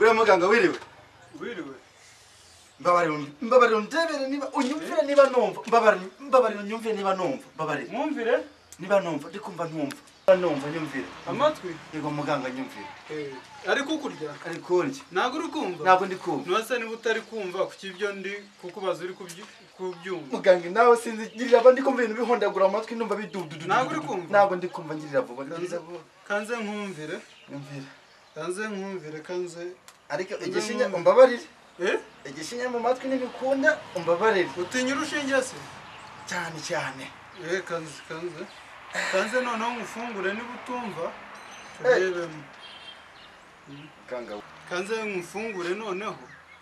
Wiriwe muganga, wiriwe. Wiriwe. Mbabarira undebere niba unyumvire niba numva. Mbabarira unyumvire niba numva. Mbabarira. Mwumvire? Niba numva, ndi kumva ntumva. Numva nyumvire. Amatwi? Yego muganga nyumvire. Ariko kurya? Ari kurya. Ntabwo uri kumva? Ntabwo ndi kumva. Nose niba utari kumva kuki ibyo ndi kukubaza uri kubyumva? Muganga nawe sinzi ngirira abandi kumva ibintu bihondagura amatwi numva bidududu. Ntabwo uri kumva? Ntabwo ndi kumva ngirira vuba. Ngirira vuba. Kanze nkumvire. Nyumvire. Kanze nkumvire kanze. Ariko igishinya umbabarire. Igishinya mu matwi ntibikunda umbabarire. Utinya urushinge se? Cyane cyane. Kanze kanze. Kanze noneho ngufungure niba utumva turebemo. Muganga kanze ngufungure noneho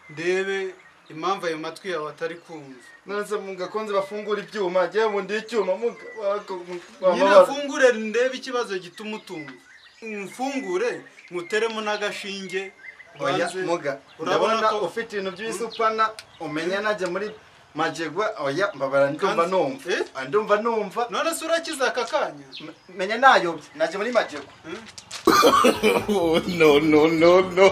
ndebe impamvu ayo matwi yawe atari kumva. None se mugakonze bafungura ibyuma, je mu ndi icyuma muga. Nyine afungure ndebe ikibazo gituma utumva. Mfungure muteremo n'agashinge. Oya muga, ndabona ufite ibintu by'ibisupana umenya najya muri Majegwa. Oya mbabara ndumva numva. Ndumva numva. None se urakiza aka kanya? Menya nayobye najya muri Majegwa. No no no no.